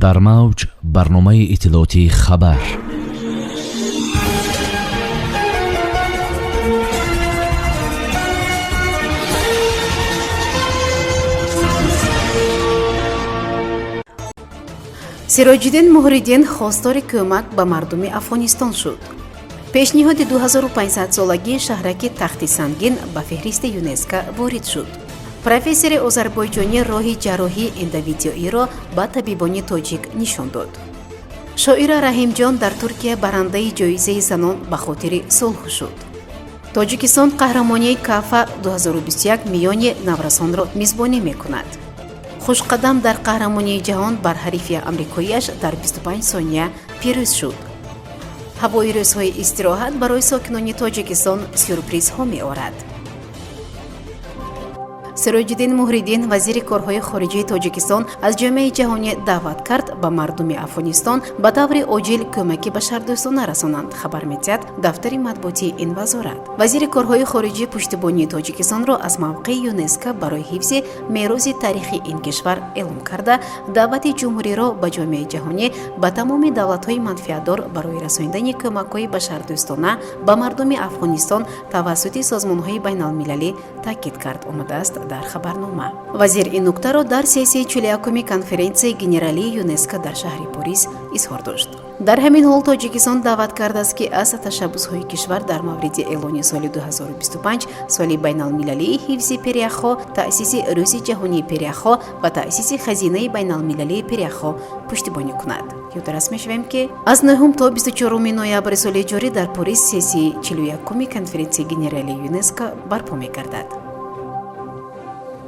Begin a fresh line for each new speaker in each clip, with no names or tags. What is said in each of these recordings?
Дар мавҷ барномаи иттилоотии «Хабар».
Сироҷиддин Муҳриддин хостори кӯмак ба мардуми Афғонистон шуд. Пешниҳоди 2500-солагии шаҳраки Тахти Сангин ба феҳристи ЮНЕСКО ворид шуд. Профессори озарбойҷонӣ роҳи ҷарроҳии эндовидеоиро ба табибони тоҷик нишон дод. Шоира Раҳимҷон дар Туркия барандаи ҷоизаи занон ба хотири сулҳ шуд. Тоҷикистон қаҳрамонии КАФА 2021 миёни наврасонро мизбонӣ мекунад. Хушқадам дар қаҳрамонии ҷаҳон бар ҳарифи амрикоиаш дар 25 сония пирӯз шуд. Ҳавои рӯзҳои истироҳат барои сокинони Тоҷикистон сюрпризҳо меорад. Сироҷиддин Муҳриддин, вазири корҳои хориҷии Тоҷикистон, аз ҷомеаи ҷаҳонӣ даъват кард, ба мардуми Афғонистон ба таври оҷил кӯмаки башардӯстона расонанд, хабар медиҳад дафтари матбуотии ин вазорат. Вазири корҳои хориҷӣ пуштибонии Тоҷикистонро аз мавқеи ЮНЕСКО барои ҳифзи мероси таърихии ин кишвар эълом карда, даъвати ҷумҳуриро ба ҷомеаи ҷаҳонӣ, ба тамоми давлатҳои манфиатдор барои расонидани кӯмакҳои башардӯстона ба мардуми Афғонистон тавассути созмонҳои байналмилалӣ таъкид кард, омадааст дар хабарнома. Вазир ин нуктаро дар сессияи 41-уми конференсияи генералии ЮНЕСКО дар шаҳри Порис изҳор дошт. Дар ҳамин ҳол Тоҷикистон даъват кардааст, ки аз ташаббусҳои кишвар дар мавриди эълони соли 2025 соли байналмилалии ҳифзи пиряхҳо, таъсиси Рӯзи ҷаҳонии пиряхҳо ва таъсиси хазинаи байналмилалии пиряхҳо пуштибонӣ кунад. Ёдрас мешавем, ки аз 9 то 24 ноябри соли ҷорӣ дар Порис сессияи 41-уми конференсияи генералии ЮНЕСКО барпо мегардад.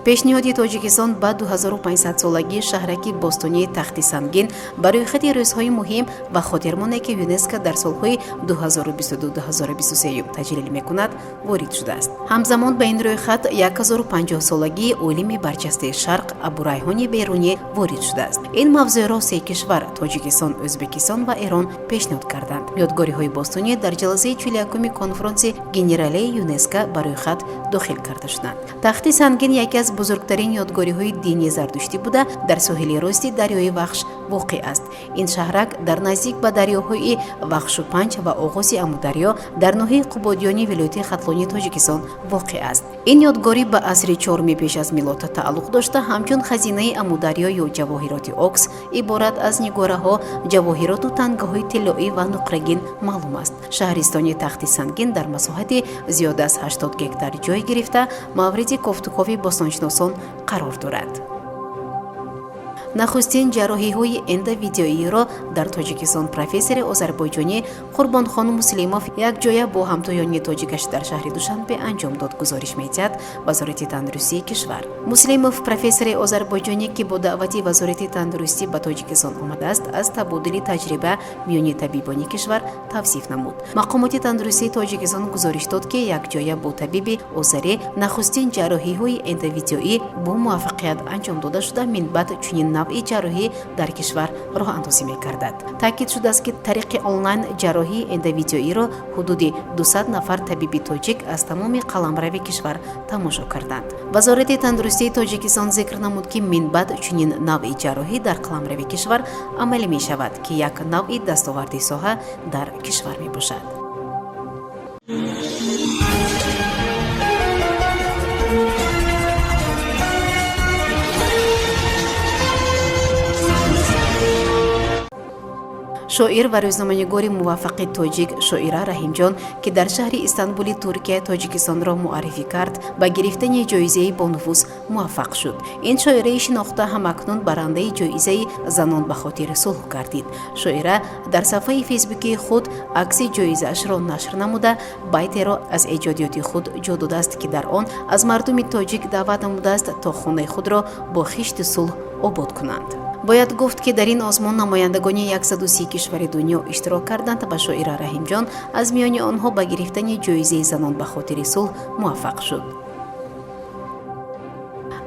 Пешниҳоди Тоҷикистон ба 2500-солагии шаҳраки бостонии Тахти Сангин ба рӯйхати рӯзҳои муҳим ва хотирмоне, ки ЮНЕСКО дар солҳои 2022-2023 таҷлил мекунад, ворид шудааст. Ҳамзамон ба ин рӯйхат 1050-солагии олими барҷастаи Шарқ Абурайҳони Берунӣ ворид шудааст. Ин мавзӯъро се кишвар, Тоҷикистон, Ӯзбекистон ва Эрон, пешниҳод карданд. Ёдгориҳои бостонӣ дар ҷаласаи 41-уми конфронси генералии ЮНЕСКО ба рӯйхат дохил карда шуданд. Тахти Сангин яке аз бузургтарин ёдгориҳои дини зардуштӣ буда, дар соҳили рости дарёи Вахш воқеъ аст. Ин шаҳрак дар наздик ба дарёҳои Вахшу Панҷ ва оғози Амударё дар ноҳияи Қубодиёни вилояти Хатлони Тоҷикистон воқеъ аст. Ин ёдгорӣ ба асри чоруми пеш аз милод тааллуқ дошта, ҳамчун хазинаи Амударё ё ҷавоҳироти Окс, иборат аз нигораҳо, ҷавоҳироту тангаҳои тиллоӣ ва нуқрагин маълум аст. Шаҳристони Тахти Сангин дар масоҳати зиёда аз 80 гектар ҷой гирифта, мавриди кофтукови бостоншиносон қарор дорад. Нахустин ҷарроҳиҳои эндовидеоиро дар Тоҷикистон профессори озарбойҷонӣ Қурбонхон Муслимов якҷоя бо ҳамтоёни тоҷикаш дар шаҳри Душанбе анҷом дод, гузориш медиҳад Вазорати тандурустии кишвар. Муслимов, профессори озарбойҷонӣ, ки бо даъвати Вазорати тандурустӣ ба Тоҷикистон омадааст, аз табодули таҷриба миёни табибони кишвар тавсиф намуд. Мақомоти тандурустии Тоҷикистон гузориш дод, ки якҷоя бо табиби озарӣ нахустин ҷарроҳиҳои эндовидеоӣ бо муваффақият анҷом дода шуда, минбаъд чунин навъи ҷарроҳӣ дар кишвар роҳандозӣ мекардад. Таъкид шудааст, ки тариқи онлайн ҷарроҳии эндовидеоиро ҳудуди 200 нафар табиби тоҷик аз тамоми қаламрави кишвар тамошо карданд. Вазорати тандурустии Тоҷикистон зикр намуд, ки минбаъд чунин навъи ҷарроҳӣ дар қаламрави кишвар амалӣ мешавад, ки як навъи дастоварди соҳа дар кишвар мебошад. Шоир ва рӯзноманигори муваффақи тоҷик Шоира Раҳимҷон, ки дар шаҳри Истанбули Туркия Тоҷикистонро муаррифӣ кард, ба гирифтани ҷоизаи бонуфуз муваффақ шуд. Ин шоираи шинохта ҳамакнун барандаи ҷоизаи занон ба хотири сулҳ гардид. Шоира дар сафҳаи фейсбукии худ акси ҷоизаашро нашр намуда, байтеро аз эҷодиёти худ ҷо додааст, ки дар он аз мардуми тоҷик даъват намудааст, то хонаи худро бо хишти сулҳ обод кунанд. Бояд гуфт, ки дар ин озмун намояндагони 130 кишвари дунё иштирок карданд ва Шоира Раҳимҷон аз миёни онҳо ба гирифтани ҷоизаи занон ба хотири сулҳ муваффақ шуд.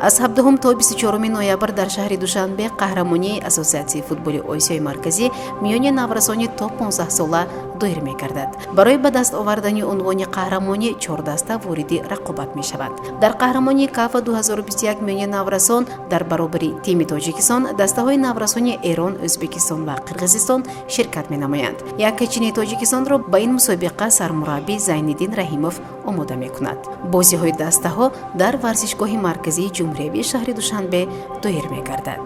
Аз 17 то 24 ноябр дар шаҳри Душанбе қаҳрамонии Ассотсиатсияи футболи Осиёи Марказӣ миёни наврасони то 15 сола Доир мегардад. Барои ба даст овардани унвони қаҳрамонӣ чор даста вориди рақобат мешаванд. Дар қаҳрамонии КАФА 2021 миёни наврасон дар баробари тими Тоҷикистон дастаҳои наврасони Эрон, Ӯзбекистон ва Қирғизистон ширкат менамоянд. Яккачини Тоҷикистонро ба ин мусобиқа сармураббӣ Зайниддин Раҳимов омода мекунад. Бозиҳои дастаҳо дар варзишгоҳи марказии ҷумҳуриявии шаҳри Душанбе доир мегардад.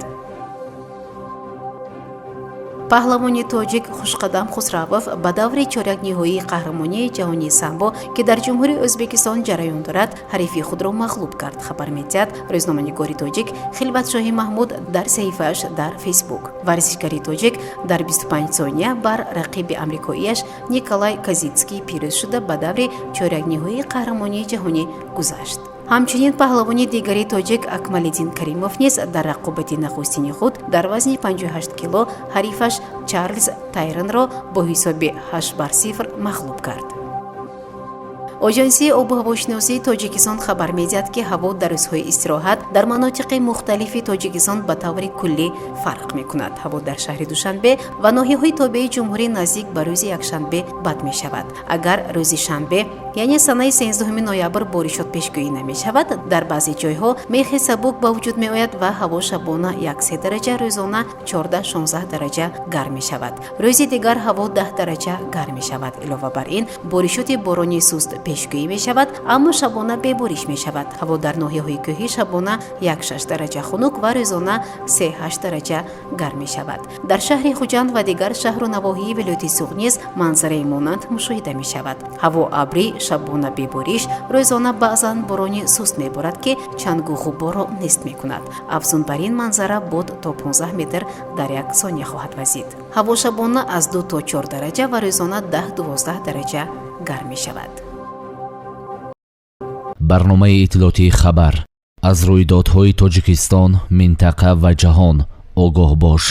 Паҳлавони тоҷик Хушқадам Хусравов ба даври чорякниҳоии қаҳрамонии ҷаҳонии самбо, ки дар Ҷумҳурии Ӯзбекистон ҷараён дорад, ҳарифи худро мағлуб кард, хабар медиҳад рӯзноманигори тоҷик Хилватшоҳи Маҳмуд дар саҳифааш дар Фейсбук. Варзишгари тоҷик дар 25 сония бар рақиби амрикоияш Николай Казитский пирӯз шуда, ба даври чорякниҳоии қаҳрамонии ҷаҳонӣ гузашт. Ҳамчунин паҳлавони дигари тоҷик Акмалиддин Каримов низ дар рақобати нахустини худ дар вазни 58 кило ҳарифаш Чарлз Тайронро бо ҳисоби 8 бар 0 мағлуб кард. Оҷонсии обу ҳавошиносии Тоҷикистон хабар медиҳад, ки ҳаво дар рӯзҳои истироҳат дар манотиқи мухталифи Тоҷикистон ба таври куллӣ фарқ мекунад. Ҳаво дар шаҳри Душанбе ва ноҳияҳои тобеи ҷумҳурӣ наздик ба рӯзи якшанбе бад мешавад. Агар рӯзи шанбе, яъне санаи 13 ноябр, боришот пешгӯӣ намешавад, дар баъзе ҷойҳо мехи сабук ба вуҷуд меояд ва ҳаво шабона 1-3 дараҷа, рӯзона 14-16 дараҷа гарм мешавад. Рӯзи дигар ҳаво 10 дараҷа гарм мешавад. Илова бар ин, боришоти борони суст пешгӯӣ мешавад, аммо шабона бебориш мешавад. Ҳаво дар ноҳияҳои кӯҳӣ шабона 1-6 дараҷа хунук ва рӯзона 3-8 дараҷа гарм мешавад. Дар шаҳри Хуҷанд ва дигар шаҳру навоҳии вилояти Суғд низ манзараи монанд мушоҳида мешавад. Ҳаво абрӣ, шабона бебориш, рӯзона баъзан борони суст меборад, ки чангу ғуборро нест мекунад. Афзун бар ин манзара, бод то 15 метр дар як сония хоҳад вазид. Ҳаво шабона аз 2 то 4 дараҷа ва рӯзона 10-12 дараҷа гарм мешавад.
Барномаи иттилоотии «Хабар». Аз рӯйдодҳои Тоҷикистон, минтақа ва ҷаҳон огоҳ бош.